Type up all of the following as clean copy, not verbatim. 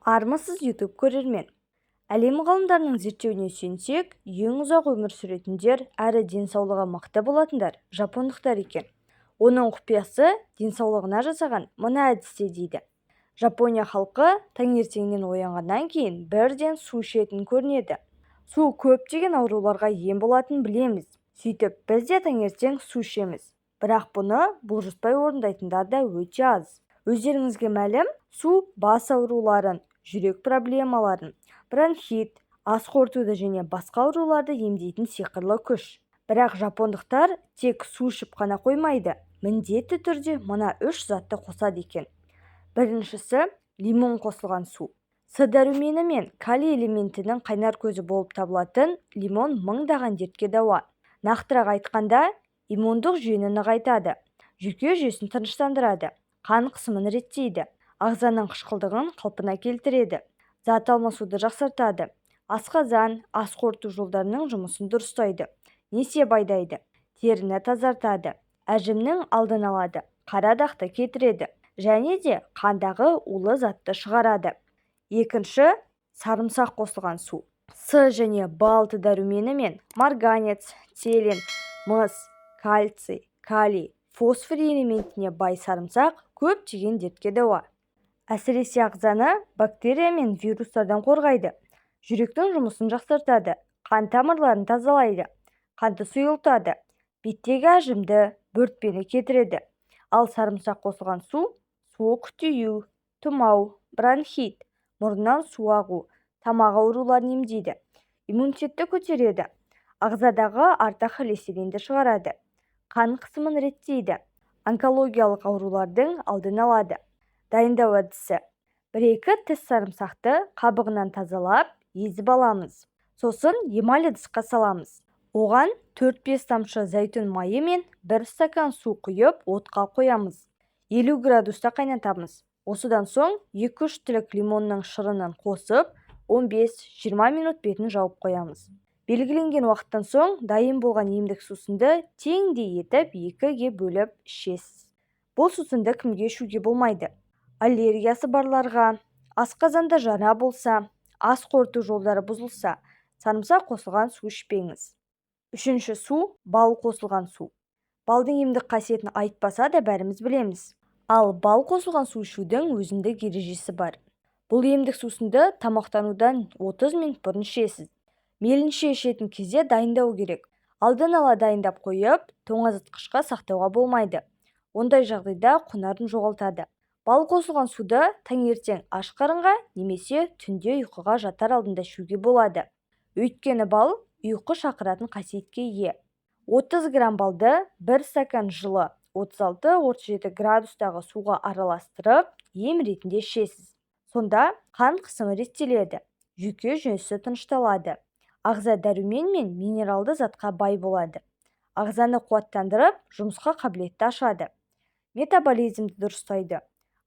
Армысыз, YouTube көрермен! Әлем ғалымдарының зерттеуіне сүйенсек, ең ұзақ өмір сүретіндер әрі денсаулығы мықты болатындар жапондықтар екен. Оның құпиясы денсаулығына жасаған мына әдісте дейді. Жапония халқы таңертеңнен оянғаннан кейін бірден су ішетін көрінеді. Су көптеген ауруларға ем болатынын білеміз. Сөйтіп, біз де таңертең су ішеміз. Бірақ бұны бұлжытпай орындайтындар да өте аз. Өздеріңізге мәлім, су бас ауруларын, жүрек проблемаларын, бронхит, ас қорытуды және басқа ауруларды емдейтін сиқырлы күш. Бірақ жапондықтар тек су ішіп қана қоймайды, міндетті түрде мына үш затты қосады екен. Біріншісі – лимон қосылған су. С дәрумені мен калий элементінің қайнар көзі болып табылатын лимон мыңдаған дертке дауа. Нақтырақ айтқанда, иммундық жүйені нығайтады, жүйке жүйесін тыныштандырады, қан қысымын реттейді, ағзаның қышқылдығын қалпына келтіреді, зат алмасуды жақсартады, асқазан, ас қорыту жолдарының жұмысын дұрыстайды, несеп айдайды, теріні тазартады, әжімнің алдын алады, қара дақты кетіреді және де қандағы улы затты шығарады. Екінші – сарымсақ қосылған су. С және Б6 дәрумені мен марганец, селен, мыс, кальций, калий, фосфор элементіне бай сарымсақ көптеген дертке дауа. Әсіресе ағзаны бактерия мен вирустардан қорғайды, жүректің жұмысын жақсартады, қан тамырларын тазалайды, қанды сұйылтады, беттегі әжімді, бөртпені кетіреді. Ал сарымсақ қосылған су суық тию, тұмау, бронхит, мұрыннан су ағу, тамақ ауруларын емдейді, иммунитетті көтереді, ағзадағы артық холестеринді шығарады, қан қысымын реттейді, онкологиялық аурулардың алдын алады. Дайындау әдісі: бір-екі тіс сарымсақты қабығынан тазалап, езіп аламыз. Сосын эмаль ыдысқа саламыз. Оған 4-5 тамшы зәйтүн майы мен бір стакан су құйып, отқа қоямыз. 50 градуста қайнатамыз. Осыдан соң 2-3 тілік лимонның шырынын қосып, 15-20 минут бетін жауып қоямыз. Белгіленген уақыттан соң дайын болған емдік сусынды теңдей етіп екіге бөліп ішесіз. Бұл сусынды кімге ішуге болмайды? Аллергиясы барларға, асқазанда жара болса, ас қорыту жолдары бұзылса, сарымсақ қосылған су ішпеңіз. Үшінші су – бал қосылған су. Балдың емдік қасиетін айтпаса да бәріміз білеміз. Ал бал қосылған су ішудің өзіндік ережесі бар. Бұл емдік сусынды тамақтанудан 30 минут бұрын ішесіз. Мейлінше ішетін кезде дайындау керек. Алдын ала дайындап қойып, тоңазытқышқа сақтауға болмайды. Ондай жағдайда құнарын жоғалтады. Бал қосылған суды таңертең аш қарынға немесе түнде ұйқыға жатар алдында ішуге болады. Өйткені бал ұйқы шақыратын қасиетке ие. 30 грамм балды бір стакан жылы 36-37 градустағы суға араластырып, ем ретінде ішесіз. Сонда қан қысымы реттеледі, жүйке жүйесі тынышталады, ағза дәрумен мен минералды затқа бай болады, ағзаны қуаттандырып, жұмысқа қабілетті ашады, метаболизмді дұрыстайды,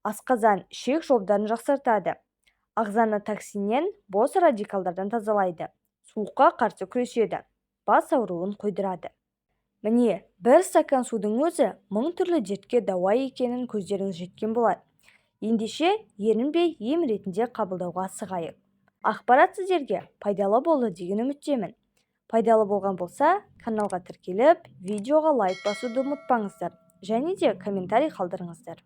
асқазан, ішек жолдарын жақсартады, ағзаны токсиннен, бос радикалдардан тазалайды, суыққа қарсы күреседі, бас ауруын қойдырады. Міне, бір стакан судың өзі мың түрлі дертке дауа екенін көздеріңіз жеткен болар. Ендеше, ерінбей ем ретінде қабылдауға асығайық. Ақпарат сіздерге пайдалы болды деген үміттемін. Пайдалы болған болса, каналға тіркеліп, видеоға лайк басуды ұмытпаңыздар және де комментарий қалдырыңыздар.